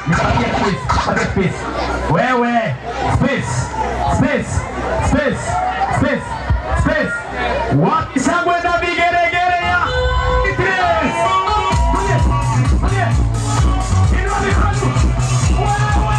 Nipatie space, nipatie space. Wewe, space, space, space, space, space. Wapi shangwe na vigeregere ya Beatrice? Tulie, tulie. Inua mikono. Wewe.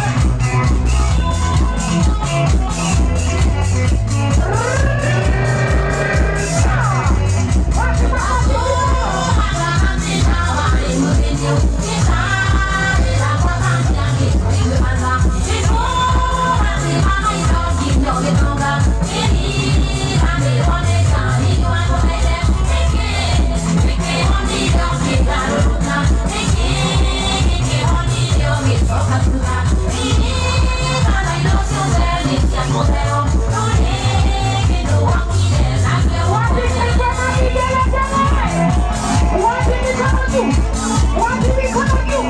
DJ Josh Colina.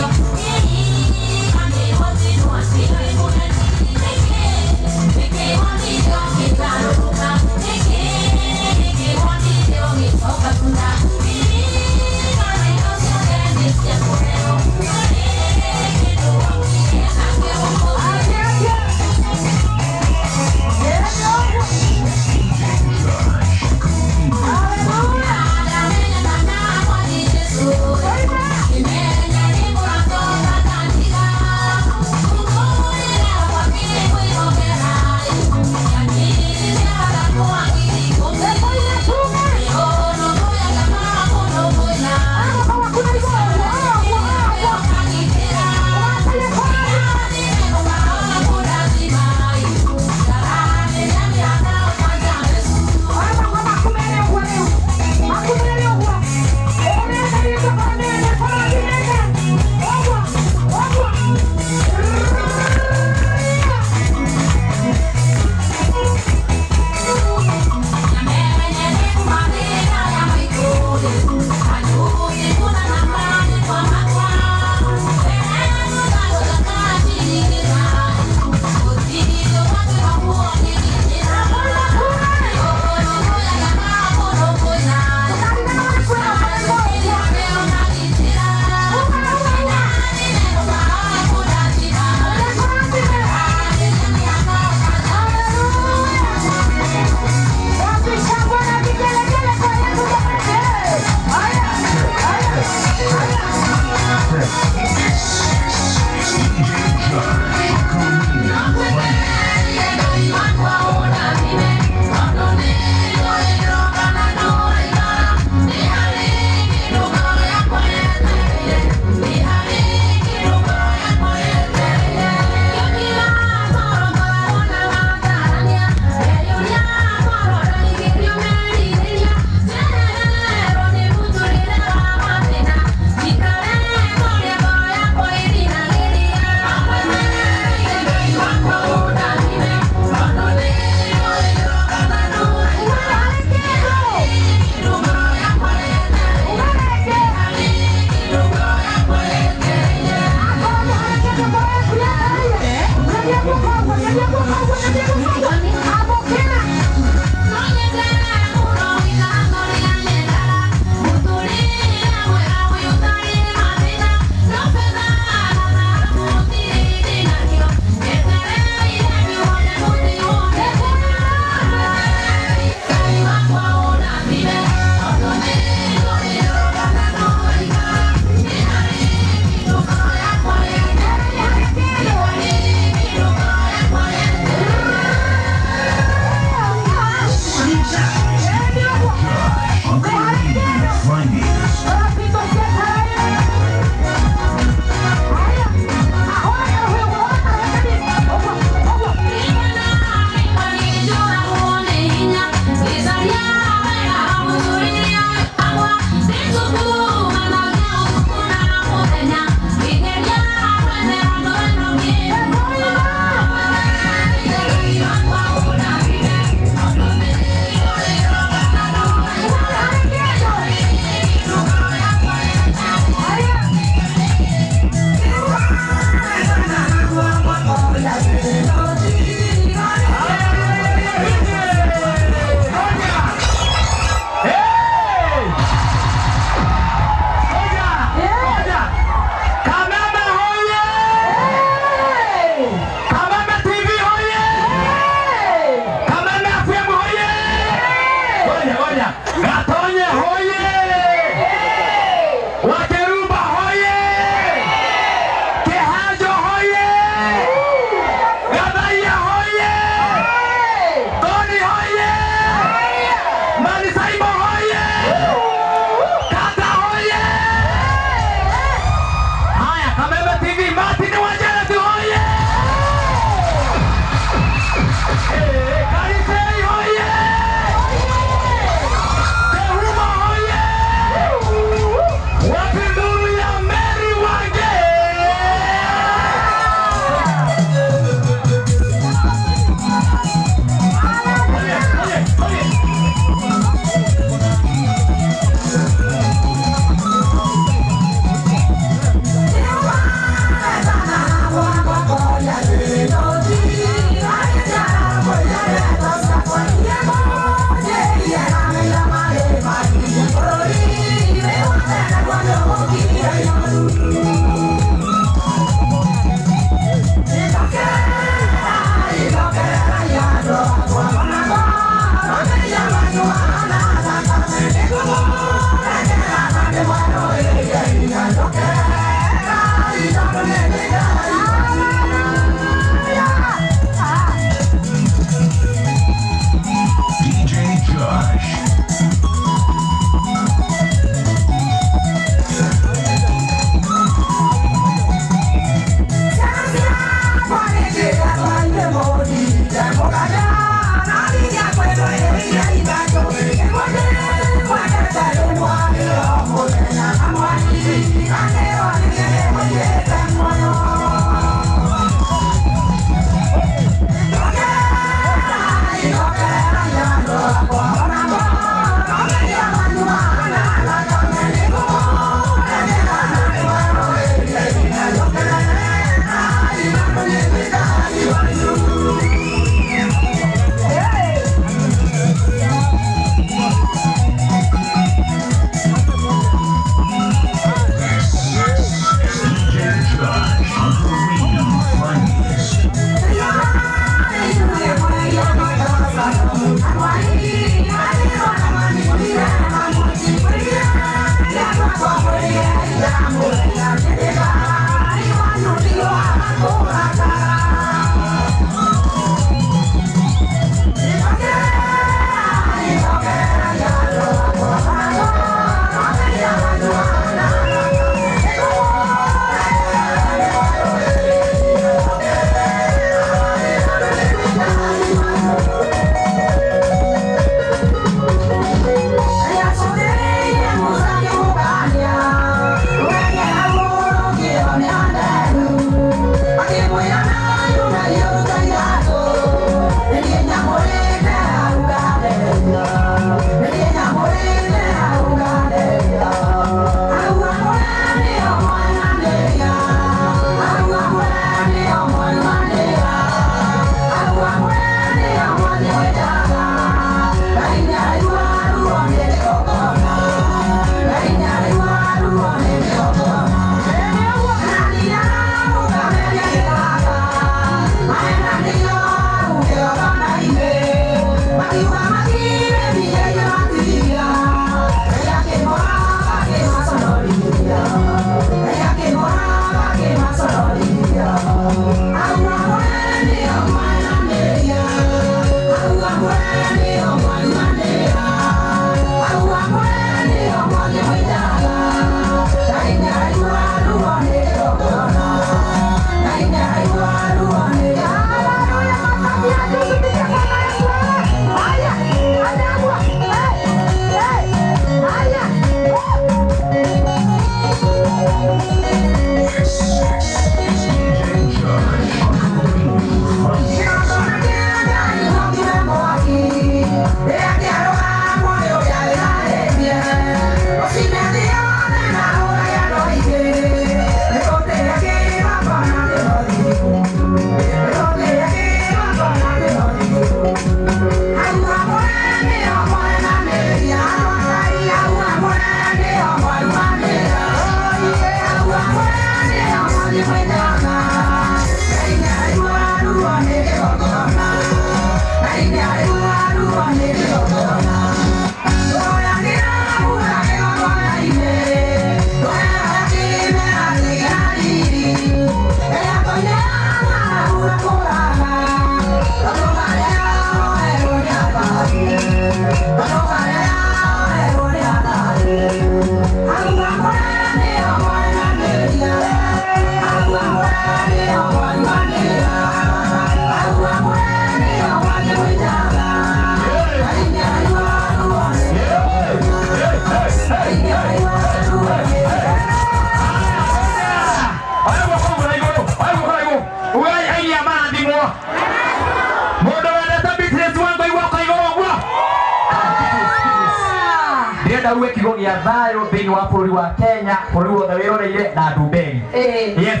Ndĩrenda uge kiugo gĩa thayũ thĩinĩ wa bũrũri wa Kenya, bũrũri wothe wĩroreire na Ndumberi. Ĩĩ. Yes.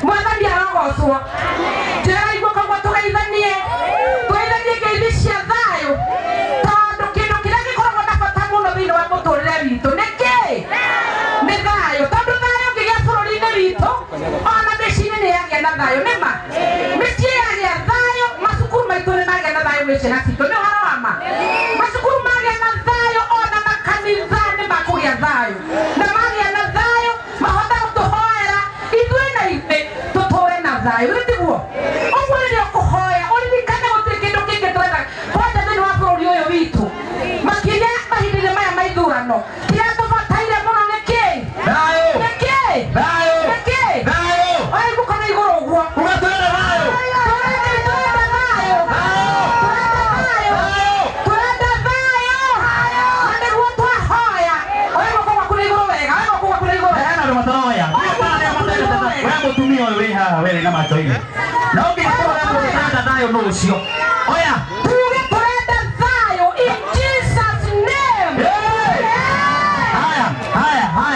Mwathani arogocwo. Njĩra guoko gwa tũgeithanie, tũgeithanie ngeithi cia thayũ, tondũ kĩndũ kĩrĩa gĩkoragwo na bata mũno thĩinĩ wa mũtũrĩre witũ nĩ kĩ? Nĩ thayũ. Tondũ thayũ ũngĩgĩa bũrũri-inĩ witũ, ona mĩciĩ-inĩ nĩ yagĩa na thayũ. Nĩ ma mĩciĩ yagĩa thayũ, macukuru maitũ nĩ magĩa na thayũ gwĩ ciana citũ. Nĩ ũhoro wa ma, macukuru magĩa na thayũ, ona makanitha nĩ makũgĩa thayũ, na magĩa na thayũ mahota gũtũhoera ithuĩ na ithuĩ tũtũre na thayũ. Nĩ tiguo? Ũguo rĩrĩa ũkũhoya, ũririkane gũtirĩ kĩndũ kĩngĩ twenda kwanja thĩinĩ wa bũrũri ũyũ witũ, makĩria mahinda-inĩ maya ma ithurano. Kĩrĩa tũbataire mũno nĩ kĩ? Thayũ. Nĩ kĩ? Thayũ. Nĩ kĩ? Thayũ. Oya guoko na igũrũ ũguo. Uga twĩna thayũ. Tũrenda, tũrenda thayũ. Tũrenda thayũ. Tũrenda thayũ. Na nĩguo twahoya. Oya guoko gwaku na igũrũ wega. Oya guoko gwaku na igũrũ. Hena andũ mataroya. We mũtumia ũyũ wĩ haha, we wĩna macho-inĩ. No nginya tũrore mũndũ ũtarenda thayũ nũ ũcio. Oya.